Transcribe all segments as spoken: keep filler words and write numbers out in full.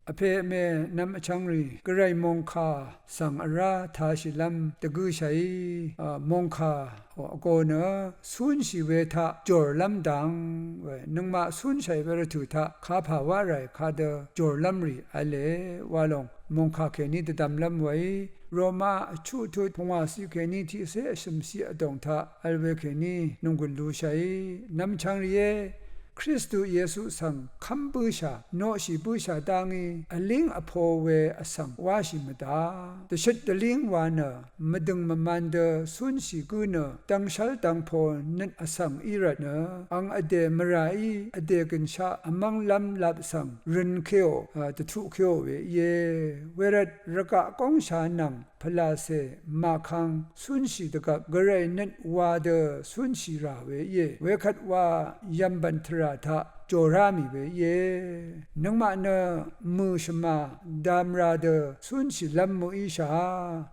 Vpè vmè nvm vchvngrì gvray mòngkà svng vrá tāshìlv́m dvgǿshàí, mòngkà vgō nø cúnshì we taq jòrlv́m dang we, nøngmaq cúnshàì we rvtø̀ taq kapà wá ràì kadø jòrlv́m rì v̄le wa lòng mòngkà kèní dvdvmlv́m weí, Roma vchuq tut pungwàciq kèní tiqcé vshø̀mciq vdòng taq vl we kèní nònggùn lushàí, nvmchvng rìé, Kristu Yesu svng kv́m bǿshà, noqshì bǿshà dá ngí, vlíng vpo we vsvng wáshì mvdà. Dvshøt dvlíng wa nø, mvdø̀ng mvman dø cúnshì gǿ nø, dvngshv́l dvngpo nøt vsvng í rvt nø, ang vdè mvràí, vdè gø̀nshaq vmv́nglv́m lap svng, rønkéò, dvtuqkéò we íe. Wervt rvgaq góngsha nvng, pvlàcè, màkang, cúnshì dvgvp, gvray nøt wa dø cúnshì rà we íe. Wekvt wa yv̀mbv̀n tvrà taq jòrá mì we íe. Nøngmaq nø mø̀ shvmà damra dø cúnshìlv́m mø̀íshà.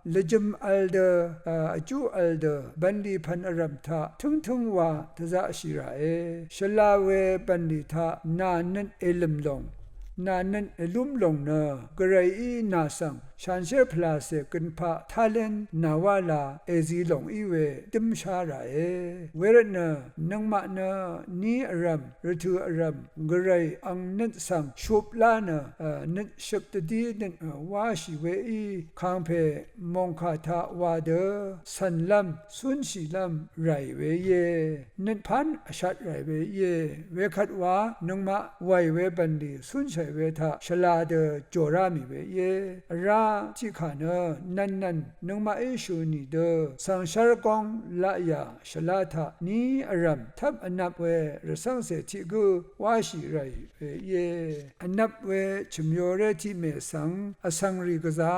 Lvjøm vl dø, vjú vl dø, bv̀nlì pv̀n vrv̀m taq tǿngtǿng wa dvzaqshì ràe. Shvla we bv̀nlì taq nà nøt èlø̀m lòng, nà nøt èlúm lòng nø, gvrayí nà svng shanshér pvlàcè gønpaq talent nàwála èzi lòng í we dǿmshá ràe. Wervtnø nøngmaq nø ní vrv̀m, rvtø̀ vrv̀m, gvray ang nøt svng shup lá nø, nøt shøp dvdí nøt wáshì weí kàngpè mòngkà taq wa dø cv̀nlv́m, cúnshìlv́m ràì we íe. Nøt pán vshat ràì we íe. Wekvt wa nøngmaq wàì we bv̀nlì cúnshàì we taq shvla dø jòrá mì we íe. Vrá tiqkà nø nv̀nnv̀n nøngmaqí shø̀ nì dø svngshv́r góng laqyà shvlá taq ní vrv̀m tvp vnvp we rvcv́ngcè tiq gǿ wáshì ràì we íe. Vnvp we chø̀myoré tiqmè svng vsvng rì gvzà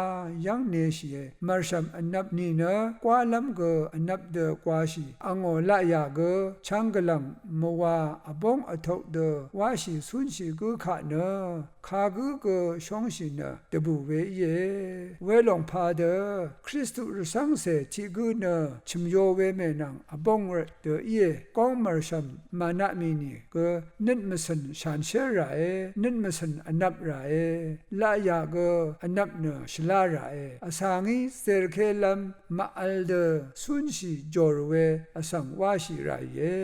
yv́ng neshìe. Mv̀rshv̀m vnvp nìnø gwálv́m gø vnvp dø gwashì angò laqyà gø chvng gvlv̀ng mvwa vbóng vtok dø wáshì cúnshì gǿ kaq nø kagǿ gø shóngshì nø dvbù we íe. Welòng padø Kristu rvcv́ngcè tiq gǿ nø chø̀myo we mè nvng vbóng rvt dø íe. Góng mv̀rshv̀m mànaq mì nìgø nøt mvcø̀n shanshér ràe, nøt mvcø̀n vnvp ràe, laqyà gø vnvp nø shvlá ràe. Vsa ngí zerkélv́m màvl dø cúnshì jòr we vsvng wáshì ràìe.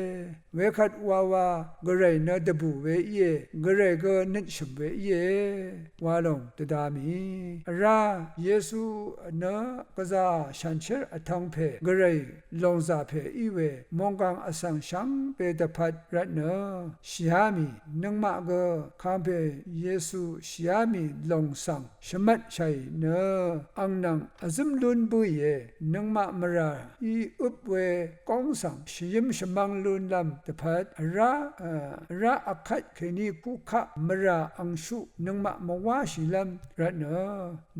Wekvt wawa gvray nø dvbù we íe, gvray gø nøt shø̀m we íe. Wa lòng dvda mì. Vrá Yesu nø gvzà shanshér vtvng pè gvray lòngzà pè í we mònggàng vsvng shvngbe dvpvt rvtnø shìá mì, nøngmaq gø kàngpè Yesu shìá mì lòng svng shvmvtshàì nø ang nvng vzǿm lún bǿìe. Nøngmaq mvrà í øp we góng svng shvyǿm shvmv́ng lúnlv́m dvpvt vrá, vrá vkvt kèní kukaq mvrà angshuq nøngmaq mvwáshìlv́m rvtnø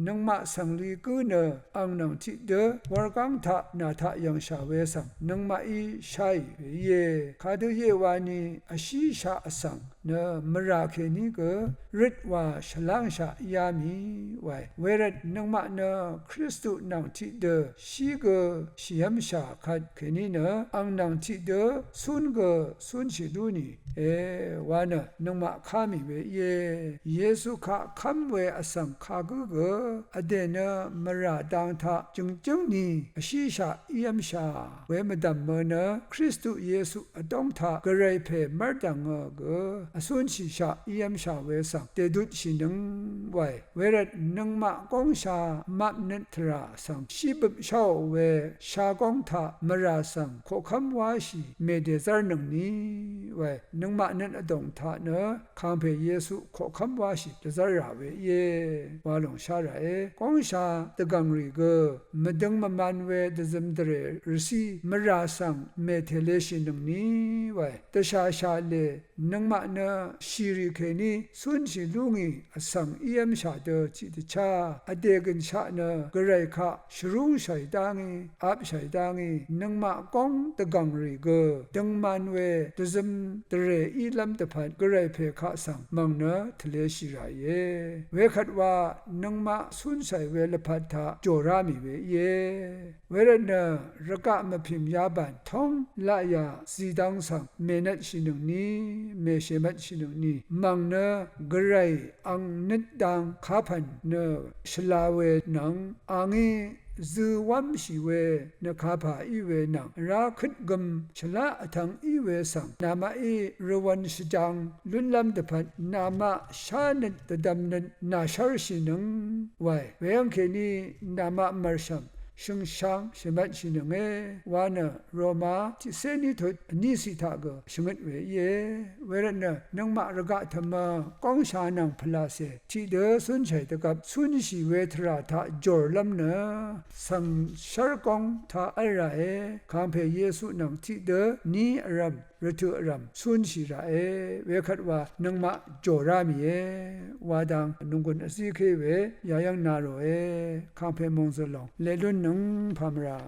nøngmaq svngli gǿ nø ang nvng tiqdø wurgáng taq nà taq yv̀ngshà we svng nøngmaqí sháì we íe. Kadø íe wani vshíshaq vsvng nø mvrà kèní gø røt wa shvlángshaq íá mì wae. Wervt nøngmaq nø Kristu nvng tiqdø shí gø shìv́mshà kvt kèní nø ang nvng tiqdø cún gø cúnshì lú nì e wa nø nøngmaq ká mì we íe. Yesu kaq kv́m we vsvng kagǿ gø vdè nø mvrà dang taq jø̀ngjǿng ni vshíshaq ív́mshà we mvdv̀m mø nø Kristu Yesu vdóng taq gvray pè mv́rdv̀ngø gø vcúnshìshaq ív́mshà we svng dèdutshìnøng wae. Wervt nøngmaq góngsha mapnøt tvrà svng shí bøp sháò we shagóng taq mvrà svng koqkv́m wáshì mèdèzv́rnøngni wae. Nøngmaq nøt vdòng taq nø kàngpè Yesu koqkv́m wáshì dvzv́r rà we íe wa lòng shá ràe. Góngsha dvgv̀ng rì gø mvdøng mvman we dvzøm dvrè rvcí mvrà svng mètèleshìnøngni wae. Dvshàshà lè nøngmaq nø shìrì kèní cúnshì lú ngì vsvng ív́mshà dø tiqdvchá vdè gø̀nshaq nø gvray kaq shvrúngshàì dá ngí, apshàì dá ngí, nøngmaq góng dvgv̀ng rì gø døngman we dvzøm dvrè ílv́m dvpvt gvray pè kaq svng mv̀ng nø tvleshì ràìe. Wekvt wa nøngmaq cúnshàì we lvpat taq jòrá mì we íe. Wervt nø rvgaq mvpìm yabàn tóng laqyà zìdvng svng mènvtshìnøngni mèshèmvtshìnøng ni mv̀ng nø gvray ang nøt dang kapv̀n nø shvla we nvng angí zø wv́mshì we nø kapà í we nvng vrá køt gøm shvlá vtvng í we svng namaqí rvwv̄n shvjang lúnlv́m dvpvt namaq shánøt dvdvmnøt nàshv́rshìnøng wae. Weyv́ng kèní namaq mv̀rshv̀m shø̀ngshang shèmvtshìnønge wa nø Roma tiqcé ní tut vníciq taq gø shvngøt we íe. Wervtnø nøngmaq rvgaq tø̀mø góngsha nvng pvlàcè tiqdø cúnshàì dvgvp cúnshì we tvrà taq jòrlv́m nø cv̀ngshv́r góng taq v́l ràe. Kàngpè Yesu nvng tiqdø ní vrv̀m rvtø̀ vrv̀m cúnshì ràe. Wekvt wa nøngmaq jòrá mìe wa dang nònggùn vzíké we yayv́ng na ròe. Kàngpè mòngzø̀l lòng leq lúnnøng pàmvrà